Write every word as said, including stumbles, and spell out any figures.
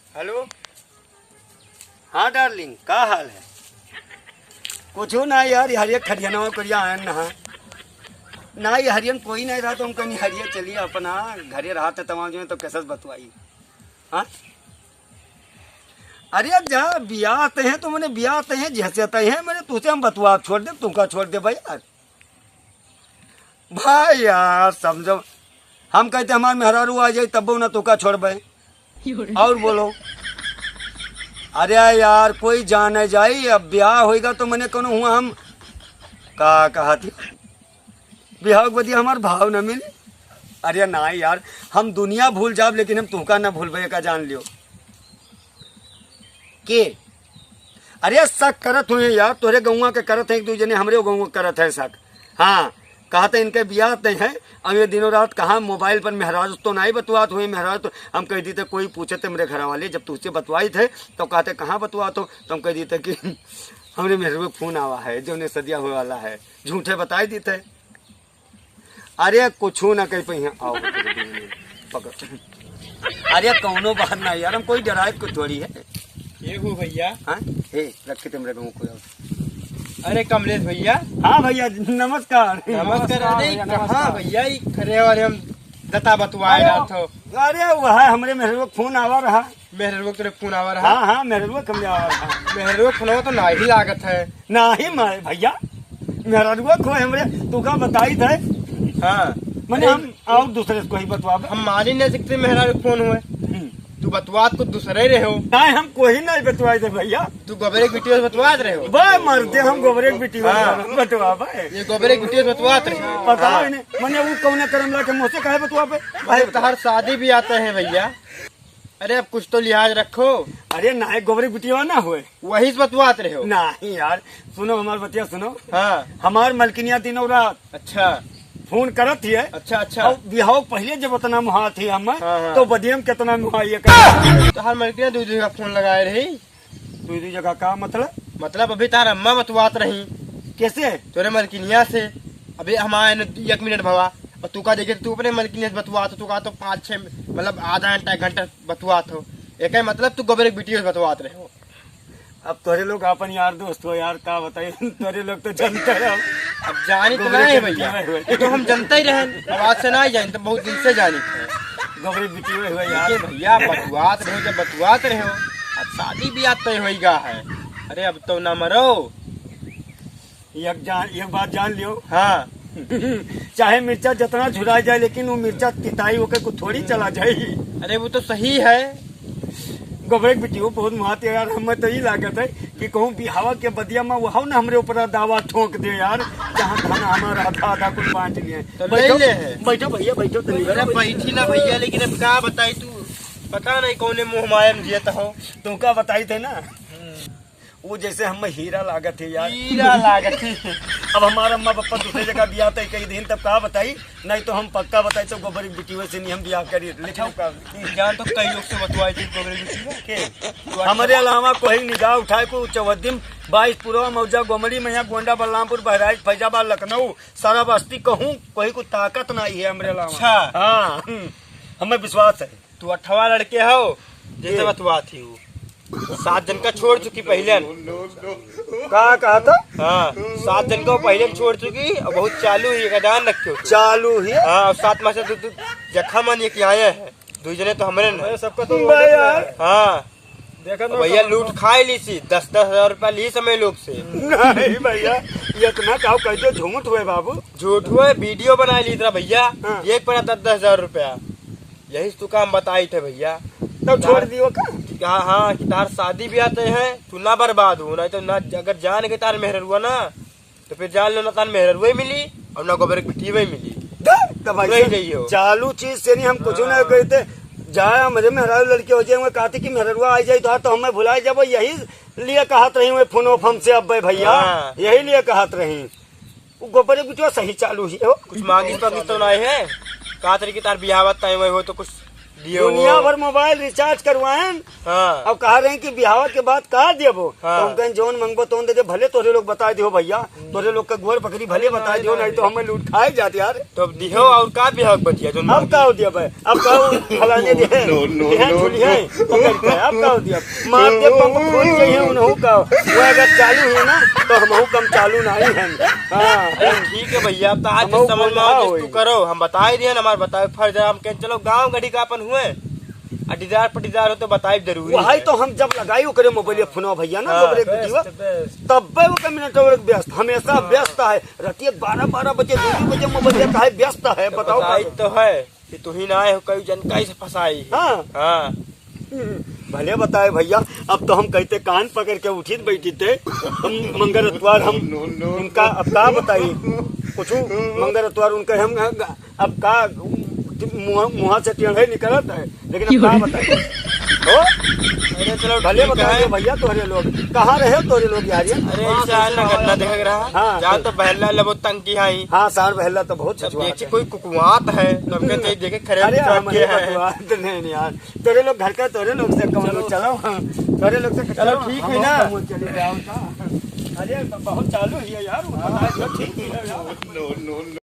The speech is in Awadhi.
हेलो। हाँ डार्लिंग, का हाल है? कुछो ना यार, ये हरिया खरियनवा करिया आयन नहा। ना, ये हरियन कोई नहीं रहा तो हम कहीं हरिया चलिए अपना घरे रहा थे तमाम जो है तो कैसे बतवाई। हाँ? अरे जा, बियाह ते हैं तो मने बियाह ते हैं, जैसे ते हैं मने तुझे हम बतवा छोड़ दे, तुका छोड़ दे भाई यार। भाई यार समझो, हम कहते हमार मेहरारू आ जाई तब ना तुका छोड़बे। और बोलो। अरे यार कोई जाने जाई, अब ब्याह होइगा तो मने कोनो हुआ हम का कहा थी, ब्याह के बदिया हमार भाव न मिली। अरे ना यार, हम दुनिया भूल जाब लेकिन हम तुका न भूलबे का जान लियो। के? अरे शक करत हुए यार, तोरे गौवा के करत है, एक दो जने हमरे गौवा के करत है शक। हाँ, कहते इनके बियाह ते हैं, अब ये दिनों रात कहाँ मोबाइल पर मेहराज तो नहीं बतुआत हुए, मेहराज तो हम कह दी थे कोई पूछे थे मेरे घर वाले, जब तुझसे बतवाई थे तो कहते कहाँ बतुआत हो, तो हम कह दी थे कि हमरे मेहरवे फोन आवा है जो ने सदिया हुए वाला है, झूठे बताई दी थे। अरे कुछू ना कह पाई हैं, आओ पकड़। अरे कौनो बात ना यार, हम कोई डराए को थोड़ी है। ये हो भैया। हाँ? हे, रखे तुमरे को कोई और। अरे कमलेश भैया। हाँ भैया, नमस्कार। नमस्कार। अरे भैया, कहाँ नमस्कार। भैया, ई खरे वाले हम दता बतुआए अरे, रहत हो। अरे वह हमरे मेहरवे फोन आवा रहा। मेहररुआ के फोन आवा रहा। हाँ, हाँ, मेहररुआ के हमरे आवा रहा। मेहररुआ के फोनवा तो नाही लागत है। नाही मारे भैया, मेहररुआ को हमरे तुका बताई थे। हाँ। मने अरे हम और दूसरे से कोई बतवाबे। हम मानी नहीं सकते मेहरारू के फोन हुए। हम्म। तू बतवात कुछ दूसरे रहे हो। नहीं, हम कोई नहीं बतवाई थे भैया। तू गोबरे की बिटिया से बतवात रहे हो। बे मरते हम गोबरे की बिटिया हाँ। बतवाबे। ये गोबरे की बिटिया से बतवात रहे हो। बताओ हाँ। इन्हें, मने वो कौन करम ला के मुझसे काहे बतवाबे? अरे तहार शादी भी आता है भैया। अरे अब कुछ तो लिहाज रखो। अरे नाय गोबरी बिटिया ना होए। वही से बतवात रहे हो। नहीं यार, सुनो हमार बतिया सुनो। हाँ। हमार मलकिनिया दिनों रात अच्छा। फोन करत ही है। अच्छा, अच्छा। और बिहाव पहले जब उतना मुहा थी हम, हाँ, हाँ। तो बदियम कितना मुहा ये कर। तो हर मलकिनिया दू जगह फोन लगाए रही। दू दू जगह का मतलब? मतलब अभी तार अम्मा बतवात रही। कैसे? तोरे मलकिनिया से। अभी हमारे न एक मिनट भवा। और तू का देखे तू अपने मलकिनिया से बतवात हो, तू का तो पाँच छः मतलब आधा घंटा एक घंटा बतुआत हो। एके मतलब तू गोबरे के बिटिया से बतुआत रहे हो। अब तोरे लोग अपन यार दोस्त हो यार, का बताई, तोरे लोग तो जनते रहो। अब जानी तो गोबरे नहीं के भैया, बिटिया हुए। ये तो हम जनते ही रहन, अब आज से नहीं जानी, तो बहुत दिन से जानी थे। गोबरे बिटिया हुए यार। ये भैया बतुआत रहे हो, जब बतुआत रहे हो, अब शादी ब्याह तय होइगा है। अरे अब तो ना मरो। एक जान, एक बात जान लियो। हाँ। चाहे मिर्चा जितना झुरा जाए, लेकिन वो मिर्चा तिताई होके कुछ थोड़ी चला जाए। अरे वो तो सही है। गोबरे के बिटियो बहुत महत्व है यार, हमें तो ई लागत है कि कहूँ बिहावा के बदिया में वह ना हमरे ऊपर दावा ठोंक दे यार, जहाँ धन हमारा आधा आधा कुल बांट लिए। तो ले बैठो, ले है। बैठो भैया, बैठो तो अरे बैठी ना भैया, लेकिन अब का बताई तू, पता नहीं कौने मुँह माया में जियत हो। तुमका बताई थे ना। वो जैसे हम हीरा लागत है यार। हीरा लागत है। अब हमारा अम्मा पापा दूसरे जगह बियाह तय कई दिन, तब का बताई? नहीं तो हम पक्का बताई तो गोबर की बिटिया से नहीं हम बियाह करी। लेकिन अच्छा, का जान तो कई लोग से बतवाई थी गोबर की बिटिया। के? हमारे अलावा कोई निगाह उठाए को चौहद्दीम, बाईस पुरवा, मौजा, गोमड़ी, मैया, गोंडा, बलरामपुर, बहराइच, फैजाबाद, लखनऊ, सारा बस्ती कहूँ कोई को ताकत नहीं है हमारे अलावा। अच्छा। हाँ, हम्म, हमें विश्वास है। तू अठवा लड़के हो, जैसे ये। बतुआ थी वो। सात जन का छोड़ चुकी पहले। का कहा था? हाँ, सात जन का वो पहले छोड़ चुकी और बहुत चालू ही का ध्यान रखियो तू। चालू ही? हाँ, और सात माह से तू, तू जखा मान ये कि आए हैं। दो जने तो हमरे न। अरे सबका तो भाई यार। हाँ। देखा तो ना भैया सब लूट खाए ली सी, दस दस हजार रुपया ली समय लोग से। नहीं भैया, ये इतना का कैसे झूठ हुए बाबू? झूठ हुए, वीडियो बना ली इतना भैया। हाँ। एक पड़ा दस दस हजार रुपया। यही से तू काम बताई थे भैया। तब छोड़ दियो का? कि हाँ, हाँ, कि तार शादी ब्याह तय है, तू ना बर्बाद हो, नहीं तो ना, अगर जान के तार मेहररुआ ना, तो फिर जान लो ना तार मेहररुआ मिली और ना गोबर की बिटिया मिली। द-, तब रह ऐसे गई हो। चालू चीज से नहीं हम कुछ ना हाँ। कहते। जाए हमरे मेहरारू लड़के हो जाए, वो कहते कि मेहररुआ आ जाए तो, तो हमें भुला जाबो, यही लिए कहत रही हूँ फोन हमसे अब भैया, हाँ। यही लिए कहत रही। वो गोबर की बिटिया सही चालू ही हो। कुछ मांगी पागी तो नहीं है? कहा तरी कि तार बियाह तय हुए हो तो कुछ दियो दुनिया वो। भर मोबाइल रिचार्ज करवाएन। हाँ। अब कहा रहे कि बिहाव के बाद का देबो? हाँ। तो हम कहें, "जौन मंगबो तौन दे दे।" भले तोरे लोग बताइ दियो भइया, तोरे लोग का गोड़ पकड़ी, भले बताइ दियो, नहीं तो हमें लूट खाए जात यार। तो अब दिहो और का बिहाव के बतिया, जौन अब मांगी? का हो दिया भाई? अब का हो फलाने दे? No, no, दिहे no, झूलिहे, no। पकड़ के, अब का हो दिया? मार दे पंप खोल के ही उनहू का। वो अगर चालू है ना, तो हमहू कम चालू नहीं है। हाँ। अरे ठीक है भइया, अब तो आज हमहू समझ में बोला आओ, होई। तू करो, हम बताइ दिए ना, हमार बताए फर्ज है, हम कहें चलो गाँव गढ़ी का अपन हुए, आ दीदार पटीदार हो तो बताइब जरूरी वही है। तो हम जब लगाई ओकरे मोबाइल फोनवा भइया ना, हाँ। गोबरे बेस्ट, गुटिया, बेस्ट। तब्बे ओकर मिनट और व्यस्त, हमेशा हाँ। व्यस्त है। रतिया बारह, बारह बजे, दो बजे मोबाइल काहे व्यस्त है, तो बताओ बताई भाई। तो है कि तू ही ना आए हो, कई जन कैसे फंसाई है। हाँ। हाँ। भले बताए भइया, अब तो हम कहते कान पकड़ के उठित बैठित थे। हम मंगर अतवार हम उनका अब का बताई, कुछ मंगर अतवार उनका हम अब का मुँह, मुँह से टेढ़े निकलत है, लेकिन अब का बताई। हो? अरे चलो भले ठीक बताइए है। भइया, तोहरे लोग कहाँ रहे, तोहरे लोग यार ये? अरे इसे आज ना गन्ना देख रहा। हाँ। जा तो बहला लबो तंग की आई। हाँ, सार बहला तो बहुत अब छछुआत देखिए है। कोई कुकुआत है, तो हमके हम्म। तो देखे खरे अरे, पिछड़ा हम के नहीं है। कुकुआत नहीं, नहीं यार। तोरे लोग घर का, तोरे लोग से कम लोग, चलो। चलो, हाँ। तोरे लोग से चलो, चलो, ठीक हम है ना? लोग चले जाओ का? अरे, तो बहुत चालू ही है यार, वो पता है, जो ठीक ही है यार। No, no, no।